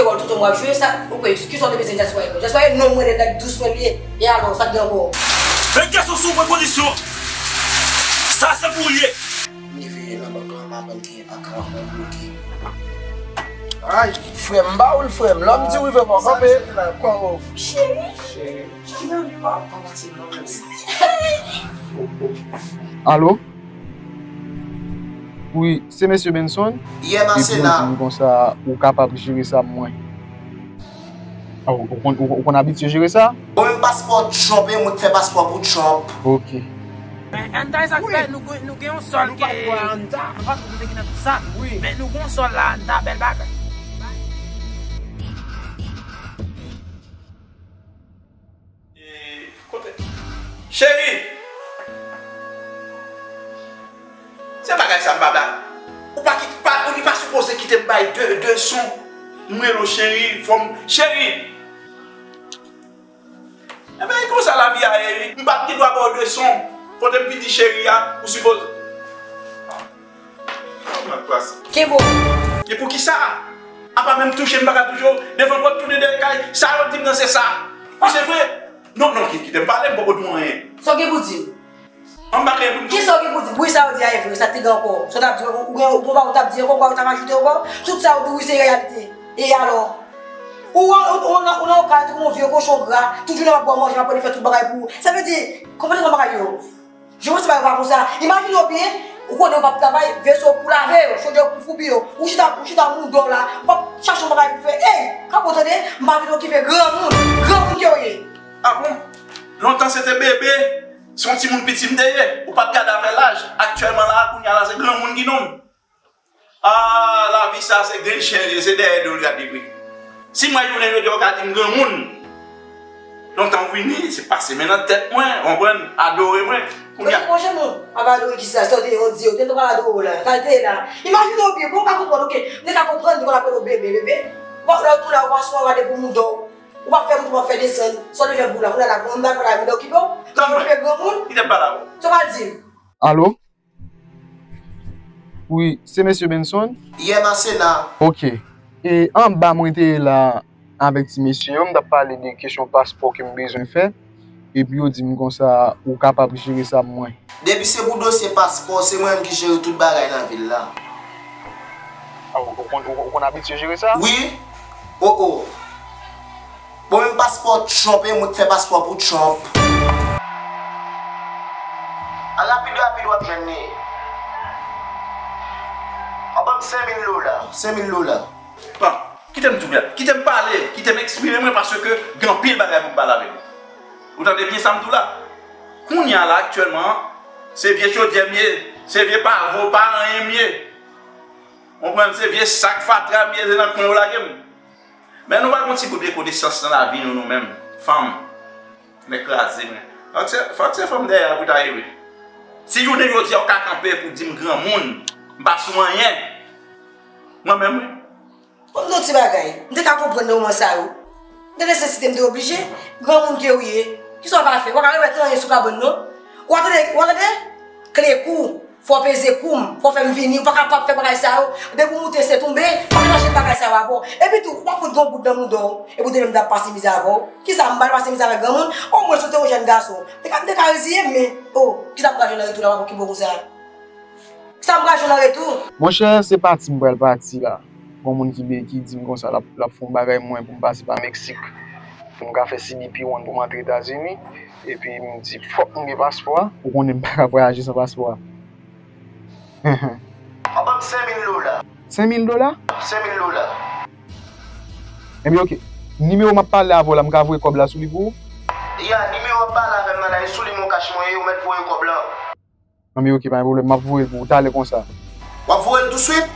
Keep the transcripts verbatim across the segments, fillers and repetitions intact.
Wòl toutan w ap jwe, sa, ou kwè, kisa w te bezwen dyaspora yo? Dyaspora yo non mwen, nèg dous mwen li ye. E alò, sa k gen ankò? Men gason sou mwen kondisyon. Sa se pou w ye. M rive nan bank lan, m aprann ke akawont mwen bloke. Ay, frè m, m ba ou l, frè m. Lè m di w rive, fò w kanpe. Cheri, cheri, cheri, pa pase non, mèsi. Alo? Wi, se mesye Benson. Yè, epi yo di m konsa ou kapab jere sa pou mwen. Ah, ou, ou konn, ou, ou konn abitye jere sa? Ou menm paspò Trump, e mwen k fè paspò pou Trump. Ok. Men, ann ta sa k fè nou gen, nou gen yon sòl ke nou pa t konnen ki nan tout sa. Men nou gen yon sòl la, ann ta bèl bagay. E, kote? Cheri! Se bagay sa m pa bla. Ou pa kit, pa, ou li pa sipoze kite m bay de, de son. M rele w cheri, fò m, cheri! Ebyen, e konsa lavi a ye, wi. M pa t gen dwa ba w de son. Kote m fin di cheri a, ou sipoze. Kenbe w. E poukisa? Apa menm touche m pa ka touche w? Devan pòt tounen dèyè kay, sa yo di m nan se sa. Wi, se vre. Non, non, ki-, kite m pale, m poko di w anyen. Sa w gen pou di m? An m pa gen pou m di w. Kisa w gen pou di m? Wi, sa yo di a e vre, sa te gen ankò. Sa w t ap di, ou gen, ou gen pa ou t ap di ankò, ou pa ou t ap ajoute ankò. Tout sa yo di w, wi, se reyalite. E alò? Ou, ou, ou, ou nan, ou nan yon kay tankou yon vye kochon gra, tout jounen w ap ba w manje, w ap fè tout bagay pou ou. Sa vle di, konprann nan bagay yo. Je panse bagay yo pa konsa. Imajine w byen, ou konnen w p ap travay, veso w pou lave yo, chodyè w pou foubi yo, ou chita, ou chita mouda w la, w ap chache yon bagay pou fè. Ey, kanpe w tande, m pa vin okipe granmoun, granmoun ke w ye. Ah bon? Lontan se te bebe, se yon timoun piti m te ye, ou pa t gade avè laj. Aktyèlman la, kounye a la, se granmoun ki nonm. Ah, lavi sa se grenn chen li ye, se dèyè do l y ap viv wi. Si mwen jounen jodi a ou ka di m granmoun, lontan ou vini, se pase men nan tèt mwen, ou konprann, adore mwen. Kounye a. Monchè, non, pa adore kisa, sa w te ye, on di, ou te pral adore w la, sa l te ye la. Imajine w byen, bon, ou ka konprann, oke, m te ka konprann, m te konn ap rele w bebe, bebe. Bon, lè w tounen, ou pa sou anlade pou mouda w, ou pa fè moute, ou pa fè desann, sa w te fè pou la, kounye a la, bon, m dakò la, vin okipe w, sa w fè granmoun, kite m pale avè w. Sa w pral di m? Alo? Wi, se mesye Benson? Yè, Masena. Ok. E anba mwen te ye la avèk ti mesye yo, m t ap pale de kesyon paspò ke m bezwen fè. Epi yo di m konsa, ou kapab jere sa pou mwen. Depi se pou dosye paspò, se mwen menm ki jere tout bagay nan vil la. Ah, ou, ou konn, ou, ou konn abitye jere sa? Wi. O, o. Bon, menm paspò Trump, e mwen k fè paspò pou Trump. A rapid, rapid, w ap jwenn li. An ban m senk mil dola. Senk mil dola. Bon, kite m di w, kite m pale, kite m eksprime mwen, paske gen anpil bagay pou m pale avèk ou. Ou tande byen sa m di w la? Kounye a la, aktyèlman, se vye chodyè m ye, se vye pavo, pa anyen m ye. Ou konprann? Se vye sak fatra m ye, se nan kwen yo lage m. Men nou pa gon ti bout rekonesans nan lavi nou, nou menm, fanm. Nèg kraze mwen. Fòk se, fòk se fanm dèyè a pou ta rive. Si jounen jodi a ou ka kanpe pou di m granmoun, m pa sou anyen. Mwen menm, wi. Konn yon ti bagay, m te ka konprann nan moman sa yo. M te nesesite, m te oblije. Granmoun ke ou ye, kisa w pa fè? W pa ka remèt anyen sou kabann, non. Ou tande, ou tande? Kle kou. Fò w peze kou m, fò w fè m vini, ou pa ka p ap fè bagay sa yo. Depi w moute se tonbe, pa ka chache bagay sa yo avè w. Epi tou, ou pa fout gen yon goud nan mouda w, epi w te menm t ap pase mizè avè w. Kisa, m pral pase mizè avèk granmoun? Omwen si w te yon jèn gason, m te ka, m te ka reziye m, men, o, kisa m pral jwenn an retou la, w ap okipe w konsa? Kisa m pral jwenn an retou? Monchè, se pati m pral pati la. Gon moun ki be-, ki di m konsa l ap, l ap fè yon bagay mwen pou m pase pa Meksik, pou m ka fè C B P one pou m antre Etazini. Epi m di, fòk m gen paspò a. Ou konnen m pa ka vwayaje san paspò a. An ban m senk mil dola. Senk mil dola? Senk mil dola. Ebyen, oke. Nimewo m ap pale avè w la, m ka voye kòb la sou li pou ou? Ya, nimewo w ap pale avè m nan la, e sou li Moncash mwen ye, ou mèt voye kòb la. Anben, oke, pa gen pwoblèm, m ap voye l pou ou talè konsa. W ap voye l touswit?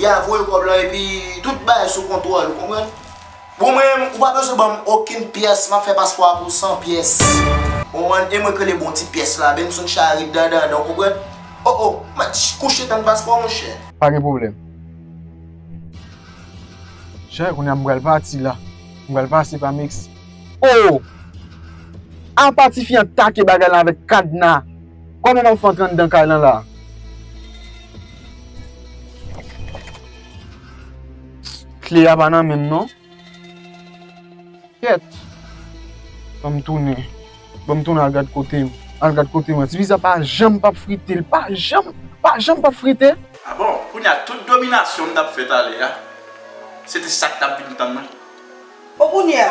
Ya, voye kòb la, epi tout bagay sou kontwòl, ou konprann? Bon, mwen, ou pa bezwen ban m okenn pyès, m ap fè paspò a pou w san pyès. Ou konprann? E mwen k rele bon ti pyès la, Benson Charib, dandandan, ou konprann? O, o, m ap kouche tann paspò, monchè. Pa gen pwoblèm. Jan, kounye a m pral pati la. M pral pase pa Meksik. O! Apa tifi an take bagay la avèk kadna? Kòman m ap fè antre anndan kay lan la? Kle a pa nan men m non. Kèt. Ban m tounen. Ban m tounen al gad kote m. Al gad kote mwen. Ti pizza pa janm p ap frite. L pa janm, pa janm p ap frite. A bon, kounye a tout dominasyon m t ap fè talè a, se te sa k t ap vin tann mwen. Bon, kounye a,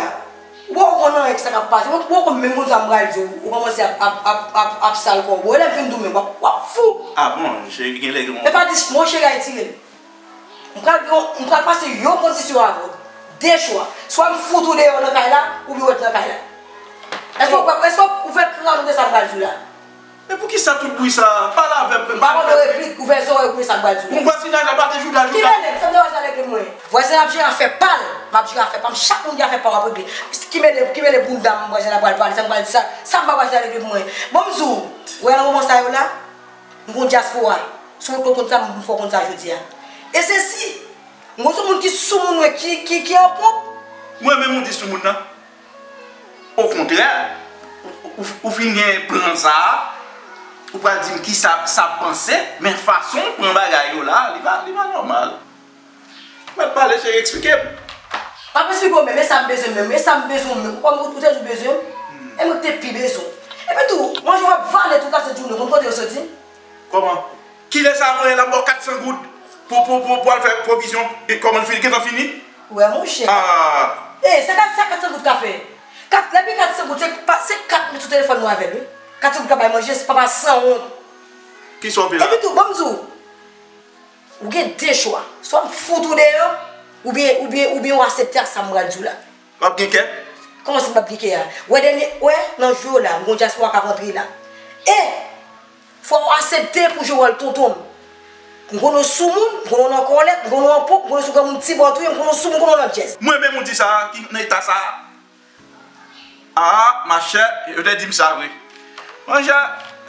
ou poko konn anyen ki sa k ap pase. Ou poko menm konn sa m pral di w. Ou kòmanse ap, ap, ap, ap, ap sal kò w. Bon, e lè m fin di w menm, w ap, w ap fou. A bon, cheri, gen lè gen. E pa di, monchè, gay tire l. M pral, m pral pase yon kondisyon avè w. De chwa. Swa m fout ou deyò nan kay la, oubyen w ret nan kay la. Èske w, èske w fè kran de sa m pral di w la? E poukisa tout bri sa a? Pale avè m. M pa mande w replik, ouvè zòrèy w pou sa m pral di w la. Pou vwazinaj la pa te jouda jouda. Ki mele m, sa m te wè sa regle mwen. Vwazen ap jere afè pa l, m ap jere afè pa m, chak moun gen afè pa w ap regle. Ki mele, ki mele bounda m, vwazen la pral pale, sa m pral di sa, sa m pa vwazen la regle pou mwen. Bon, m di w, wè nan moman sa yo la, m gon dyaspora. Si w konn sa, m fè w konn sa jodi a. E se si, m gon sou moun ki sou moun wè ki, ki, ki an ponp. Mwen menm ou di sou moun nan. Okontrè, ou, ou, ou fin gen plan sa a, ou pral di m kisa sa panse, men fason w pran bagay yo la, li pa, li pa nòmal. Mèt pale, cheri, eksplike m. M ap eksplike w menm, e sa m bezwen menm, e sa m bezwen menm. Ou konn ou te di w bezwen m, e mwen ki te pi bezwen w. Epi tou, manje w ap vale tou kase jounen, konn kote yo soti? Kòman? Kilè sa a voye l ap ba w kat san goud pou, pou, pou, pou al fè pwovizyon, e kòman l fini, gentan fini? Ou wè, monchè. Ah. E, sa kat, sa kat san goud ka fè? Kat, depi kat san goud, se pa, se kat moun sou telefòn nou avè l, wi. Kat san goud ka bay manje, se papa sanwont. Kisa w vle la? Epi tou, ban m di w, ou gen de chwa. Swa m fout ou deyò, oubyen, oubyen, oubyen w aksepte ak sa m pral di w la. W ap gen kè? Kòman si m p ap gen kè a? Wè dènye, wè, nan jou yo la, m gon dyaspora k ap antre la. E, fò w aksepte pou jwe wòl tonton m. M konnen w sou moun, m konnen w nan kòlèt, m konnen w an ponp, m konnen w sou granmoun ti bò tou ye, m konnen w sou moun, m konnen w nan djèz. Mwen menm ou di sa a, ki nan eta sa a? Ah, machè, yo te di m sa vre. Monchè,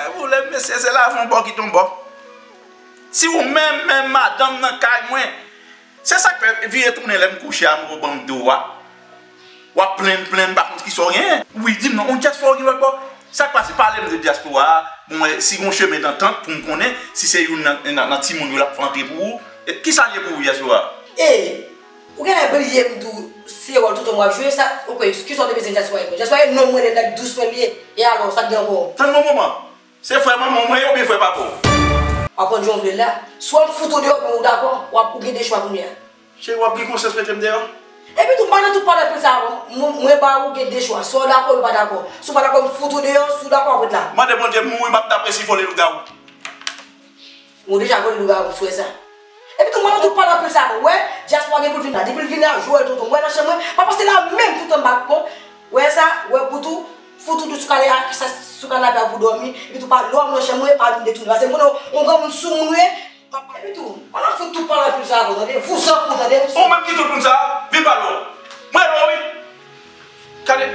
e boule, mesye, se lavi yon bò kite yon bò. Si ou menm, menm madanm nan kay mwen, se sa k fè vire tounen lè m kouche a, m ban m do a. W ap plenn, plenn, m pa konn kisa w genyen. Wi, di m non, yon dyaspora w gen lòt bò? Sa k pase, pale m de dyaspora a. Bon, e, si gon chemen dantant pou m konnen, si se youn nan, nan, nan timoun yo l ap fè antre pou ou, e, kisa l ye pou ou, dyaspora a? E, ou genlè bliye m tou, se wòl tonton w ap jwe, sa, ou kwè, kisa w te bezwen dyaspora a? Dyaspora a non mwen, nèg dous mwen li ye. E alò, sa k gen ankò? Tann yon moman. Se frè manman w mwen ye oubyen frè papa w? W ap konn jan w vle l la. Swa m fout ou deyò, oubyen ou dakò, w ap, ou gen de chwa kounye a. Cheri, w ap gen konsyans mete m deyò? Epi tou, m pa nan tout pale anpil sa a, mwen, mwen ba ou gen de chwa. Swa w dakò, ou pa dakò. Si w pa dakò, m fout ou deyò, si w dakò, w ap ret la. Mande Bondye m mouri, m ap dapresi vole lougawou. Ou deja vole lougawou, m swè sa. Epi tou, mwen nan tout pale anpil sa, wè, dyaspora gen pou l vin la. Depi l vin la, jwe l tonton. Wè nan chanm mwen, pa pase la menm tout anba bon. Wè sa, wè pou tou, fout ou sou kale a, sa, sou kanapè a pou dòmi. Epi tou, pa lè w nan chanm mwen, pa vin detounen. Paske m konnen w, yon granmoun sou moun ou ye. Epi tou, pa nan fout tout pale anpil sa, tande? Vouzan pou tande. Ou menm ki tout moun sa, vin pale w. Mwen lò, wi. Gade,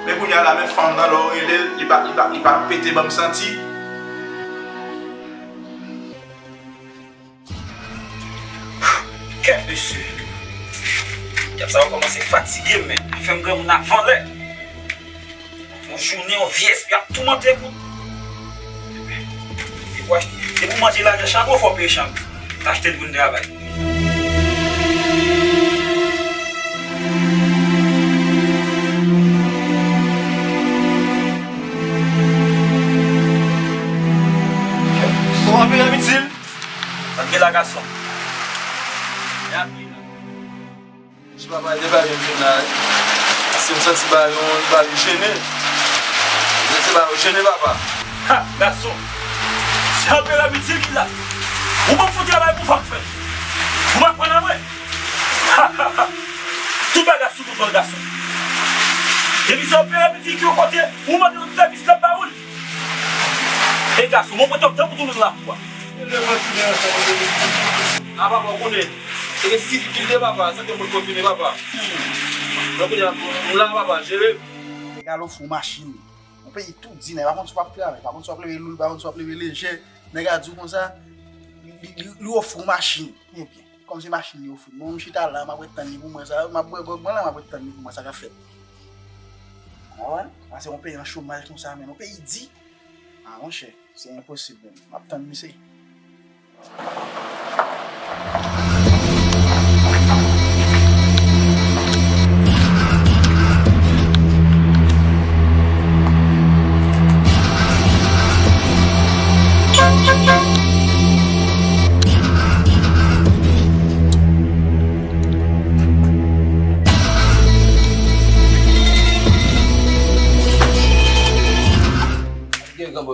men kounye a la, men fanm nan, lè w rele l, li pa, li pa, li pa pete ban m santi. Kèt mesye. Dyab sa yo kòmanse fatige m, men. Li fè m granmoun avan lè. Yon jounen, yon vye espri ap toumante pou. Depi w achte, depi w manje lajan chanpyo, fò w peye chanpyo. Achte l pou n travay. Bon, anpil anpil. Sa k gen la, gason? Ti papa, e de bagay m jwenn la, wi. Paske m santi bagay yo, bagay yo jene. M santi bagay yo jene, papa. Ha, gason. Se anpil anpil ki la. Ou ban m fout travay pou fanm fè. Ou pa kwè nan mwen. Ha, ha, ha. Tout bagay sou kontwòl, gason. Depi se anpil anpil ki yon kote, ou mande yon sèvis, l ap ba ou l. E gason, mwen prete w tan pou tounen nan lakou a. A papa, ou konnen. Se gen difikilte, papa, sa ke mwen kontinye, papa. Donk, kounye a, m la, papa, jere. Nèg al ofri w machin. Yon peyi tou di, nèg pa konn si w ap travay, pa konn si w ap leve lou, pa konn si w ap leve lejè. Nèg a di w konsa, li, li, li ofri w machin. Ebyen, kòm se machin li ofri m, mwen, m chita la, m ap ret tann li pou mwen, sa, m ap bwè gwòg mwen la, m ap ret tann li pou mwen, sa k ap fèt. Ou konprann? Pase yon peyi an chomaj konsa, men yon peyi di. Ah, monchè. Se enposib menm. M ap tann misye.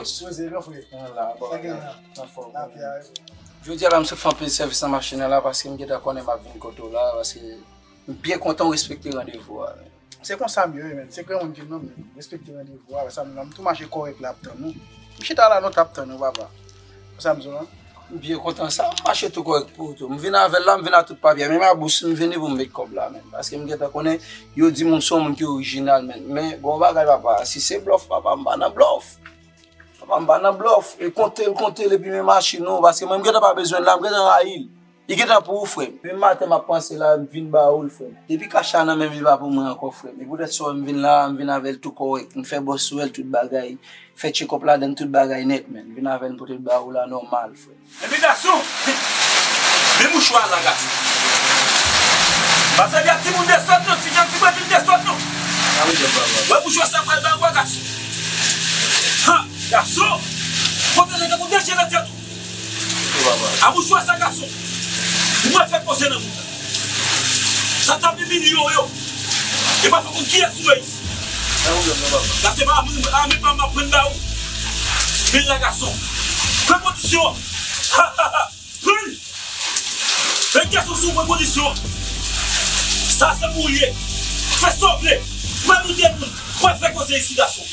Poze gran frè. Mwen la, bon, sa gen la? Anfòm. Lapè a, wi. Jodi a la, m sot fè anpil sèvis nan machin nan la, paske m gentan konnen m ap vin kote w la, paske m byen kontan w respekte randevou a, men. Se konsa m ye, wi, men. Se granmoun ke m nan, men. Respekte randevou a, sa m nan, m tou mache kòrèk la ap tann ou. M chita la, nou t ap tann ou, papa. Konsa m di w, non? M byen kontan sa, m mache tou kòrèk pou ou tou. M vin avè l la, m vin ak tout papye. Menm a bous, m vini pou m met kòb la, men. Paske m gentan konnen, yo di moun se yon moun ki orijinal, men. Men, gon bagay, papa, si se blòf, papa, m pa nan blòf. Papa, m pa nan blòf. E konte l, konte l, epi men machin ou, paske mwen, m gentan pa bezwen l la, m gentan rayi l. Li gentan pou ou, frè m. Menm maten, m ap panse la, m vin ba ou l, frè m. Depi kach la nan men m, li pa pou mwen ankò, frè m. E poutèt sa, m vin la, m vin avè l tou kòrèk. M fè bòs sou l, tout bagay. Fè tchekòp ladan l, tout bagay nèt, men. M vin avè l, m pote l ba ou la, nòmal, frè m. Epi gason, men mouchwa la, gason. Pa sèvi ak timoun desòd non, ti jan ti bredil desòd non. Wè mouchwa sa pral ba ou a, gason. Ha, gason. Pwoteje tankou de je nan tèt ou. A mouchwa sa, gason. Ou mwen fè poze nan moun. Sa t ap imilye w yo. E pa fè konn kiyès ou ye isi. Sa pwoblèm nan, papa. Gason, pa ame pa m ap pran ba ou. Men la, gason. Pran kondisyon. Ha, ha, ha. Pran l. Fè gason sou pran kondisyon. Sa se pou ou ye. Fè sa w vle. Pran nou de moun. Mwen fè koze isi, gason.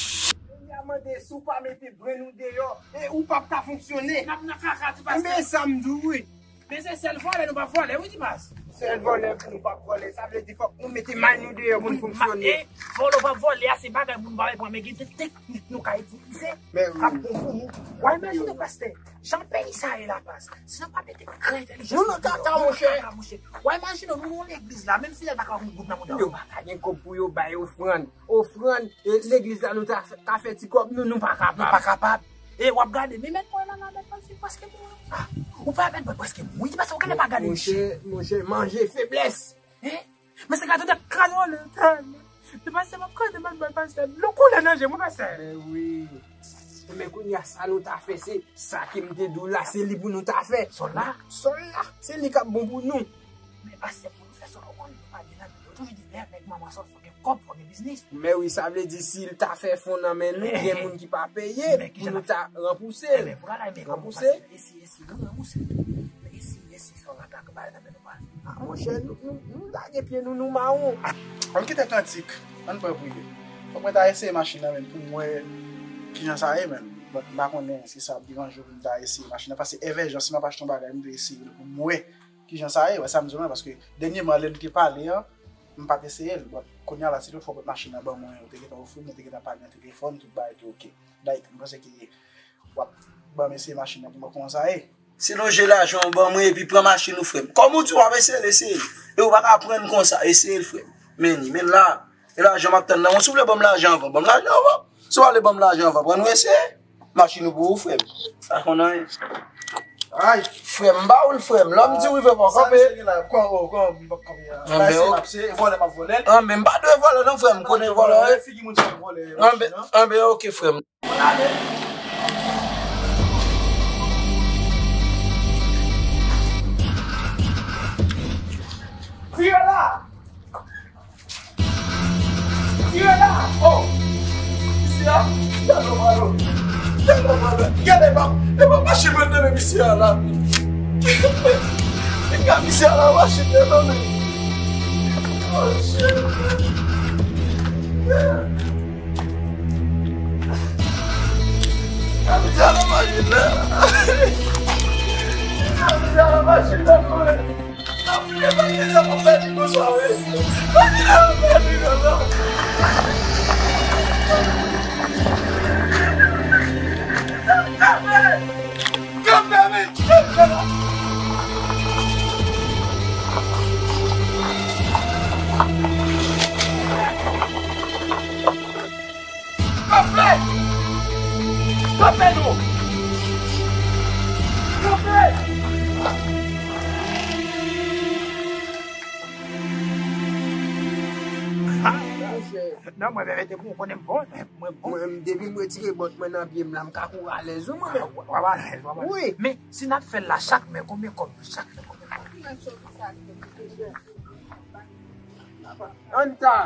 Kounye a mande si w pa mete bren nou deyò, e ou p ap ka fonksyone. N ap nan kaka, ti pastè. Enben, sa m di w, wi. Men se sèl vòlè, nou p ap vòlè, wi, ti pas. Sèl vòlè pou nou p ap vòlè. Sa vle di fòk nou mete may nou deyò pou n fonksyone. E vòlè ou p ap vòlè a, se bagay moun pa pran, men gen de teknik nou ka itilize k ap bon pou nou. W a imajine, pastè, jan peyi sa ye la, pas. Si nou pa mete gran entèlijans nou nan kaka, monchè. W a imajine, nou nan yon legliz la, menm si lè pa ka yon goud nan mouda. Yo pa ka gen kòb pou yo bay ofrann. Ofrann, e, legliz la, nou ta, ta fè ti kòb, nou, nou pa kapab. Nou pa kapab. E w ap gade, men mèt mwen la, la, mèt mwen fin prèske mouri. Ah, ou pa mèt mwen prèske mouri, ti pastè, ou genlè pa gade. Monchè, monchè, manje feblès. Hein? Men se gade de krayòl, ti pastè, m ap gade, mèt mwen, pastè, dlo koule nan je mwen, pastè. Men wi. Men kounye a, sa nou ta fè, se sa ke m te di w la, se li pou nou ta fè. Sòl la? Sòl la, se li k ap bon pou nou. Men pastè, pou nou fè sa, ou konn, nou pa gen nan men nou. Yo toujou di, lè nèg manman sa, fò gen kòb, fò gen biznis. Men wi, sa vle di, si l ta fè fon nan men nou, gen moun ki pa peye, pou nou ta ranbouse l. Enben, vwala, enben, kòm ou pase, esi, esi, nou ranbouse l. Men esi, esi, sa w la ta bay nan men nou, pa. Ah, monchè, nou, nou, nou lage pye nou, nou mawon. Ann kite kantik, ann pran priye. Fòk mwen ta eseye machin nan, men, pou m wè kijan sa ye, men. But m pa konnen si sa ap deranje w pou m ta eseye machin nan, paske evèjan, si m ap achte yon bagay, m dwe eseye l pou m wè kijan sa ye, wè sa m di w lan, paske dènyèman lè nou te pale an, m pa t eseye l. But kounye a la, si tout fwa w pot machin nan ban mwen, ou te gentan ofri m, nou te gentan pale nan telefòn, tout bagay te oke. Like, m panse ke w ap ban m eseye machin nan pou m wè kòman sa ye. Se lonje lajan w ban mwen epi pran machin ou, frè m. Kòm ou di w ap eseye l, eseye l. E ou pa ka pran l konsa, eseye l, frè m. Men li, men l la. E lajan m ap tann nan. Si w vle ban m lajan anvan, ban m lajan anvan. Si w pa vle ban m lajan anvan, pran nou eseye. Machin ou pou ou, frè m. Pa konn anyen. Ay, frè m, m ba ou l, frè m. Lè m di w rive, fò w kanpe. Sa misye gen la, kò, kò, m p ap kanpe a. Anben, se m ap, se vòlè m ap vòlè. Anben, m pa dwe vòlè non, frè m. M konnen vòlè w ye. Figi moun sa vòlè. Anben, anben, oke, frè m. Tire la! Tire la! Oh! Misye a, gade w pale. Gade w pale. Gade, e pa, e pa mache mwen tande misye a la. Gade misye a la, mache tande. Oh, shit. Gade misye a la, mache tande. Gade misye a la, mache tande. Kanpe! Kanpe non! Kanpe! Ha, monchè. Non, mwen, mwen, mwen, mwen konnen m bon, mwen, mwen bon. Mwen, depi m retire bòt mwen nan pye m la, m ka kouri alèz, wi, mwen menm. Ah, w ap alèz, w ap alèz. Wi. Men, si n ap fè l la, chak men, konbyen kòb? Chak men, konbyen kòb? Ann ta.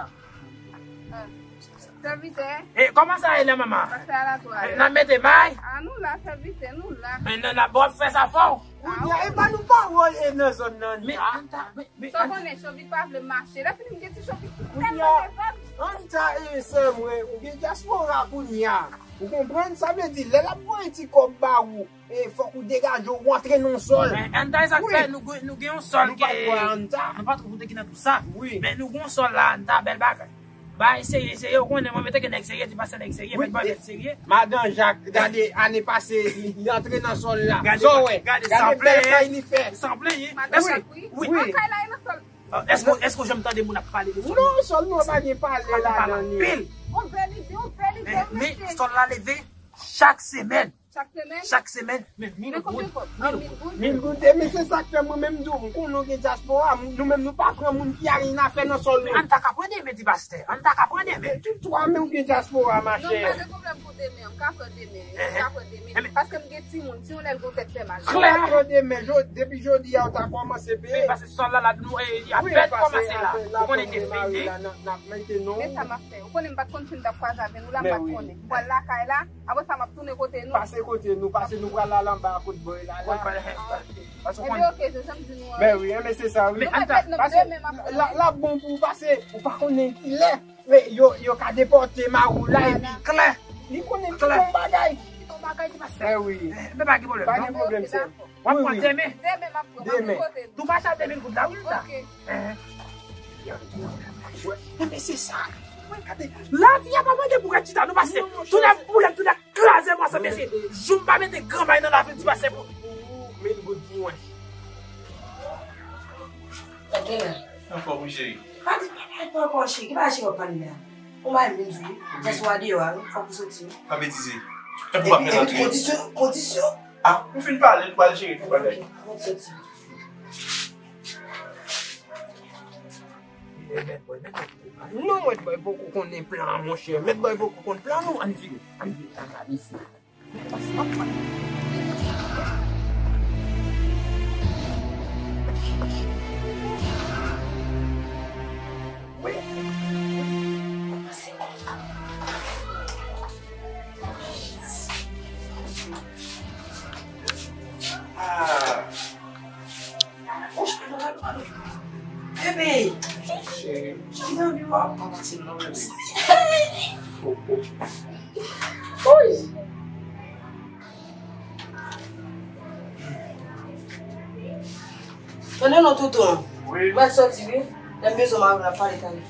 Sèvitè. E kòman sa ye la, manman? Pase alatwa. E, n ap mete may? A, nou la, sèvitè, nou la. E, n ap fè sa fò. Kounye a, e pa nou pawòl e nan zòn nan. Men Anta, men, men Anta. Sa w konnen, Chovik pa vle mache. Lè fini, m gen ti Chovik ki tèlman devan. Anta, e sè mwen, ou gen dyaspora kounye a. Ou konprann? Sa vle di, lè l ap voye ti kòb ba ou, e fòk ou degaje w, ou antre nan sòl. Men Anta, e sa k fè nou gen, nou gen yon sòl ke nou pa twò Anta. Nou pa twò koute ki nan tout sa. Wi. Men nou gen yon sòl la, Anta, bèl bagay. Bay serye, serye, ou konnen mwen, mete ke nèg serye, di pastè nèg serye, mèt bòy nèg serye. Madan Jak, gade, ane pase, li, li antre nan sòl la. Sa w wè, gade bèl kay li fè. San plenyen. Madan Jak, wi. Wi. An kay la, e nan sòl. Èske, èske w janm tande moun ap pale de sòl? Non, sòl nou pa gen pale ladan li. Yon bèl ide, yon bèl ide, men sòl la leve chak semèn. Chak semèn? Chak semèn. Men mil goud. Mil goud. Mil goud. E men se sa k fè mwen menm di w, m konnen w gen dyaspora, nou menm nou pa pran moun ki a yen a fè nan sòl nou. An ta ka pran demen, di pastè. An ta ka pran demen. Tout twa men ou gen dyaspora, machè. Non, m pa gen pwoblèm pou demen, m ka pran demen. M ka pran demen. Paske m gen timoun, si yon lè l gon tèt fè mal. Klè. Ou ka pran demen, depi jodi a ou ta kòmanse peye. Wi, paske sòl la, la, nou, e, y apèn kòmanse la. Ou konnen te fini. N ap mete non. Men sa m ap fè. Ou konnen m pa t konn si m t ap kwaze avè nou la, m pa t konnen. M pral lakay la. Apre sa, m ap tounen kote nou. Pase kote nou, pase nou pral al anba kot bòy la, la. Ebyen, oke, se jan m di nou an. Men wi, men se sa, wi. Paske la, l ap bon pou ou pase, ou pa konnen kilè, men yo, yo ka depòte mari w la, epi klè. Li konnen tout yon bagay. Tout yon bagay ki pase. Men wi. Men pa gen pwoblèm, non. Pa gen pwoblèm, sè. W ap pran demen. Demen, m ap pran. Demen. Tou mache a de mil goud la, wi, la. Ok. Enben, se sa. Mwen gade. Lavi a pa mande pou rete chita, nou pase. Tou nèg boule, tou nèg kraze mwen ansanm, mesye. Jou m pa mete granmay nan lavi m, ti pase pou mil goud pou mwen. Sa gen la? Anfòm, wi, cheri. Pa di, pa, pa, pa, pa, cheri. Ki bagay cheri w ap pale la? Ou bay mil di wi. Jès w a deyò a, wi. Fòk ou soti, wi. Pa betize. Tankou w ap fè antre. Epi kondisyon, kondisyon. A, ou fin pale, nou pral jere tout bagay. Fòk ou soti. Non, mèt bòy poko konnen plan an, monchè. Mèt bòy poko konn plan nou. Ann vire, ann vire, ann gade isi. Wi. Ah. Bebe! Cheri. Cheri, anvi w ap pase non, bebe. Uy! Tande non, tonton. Wi. Mwen soti, wi. Lè m bezwen w, m ap pale talè.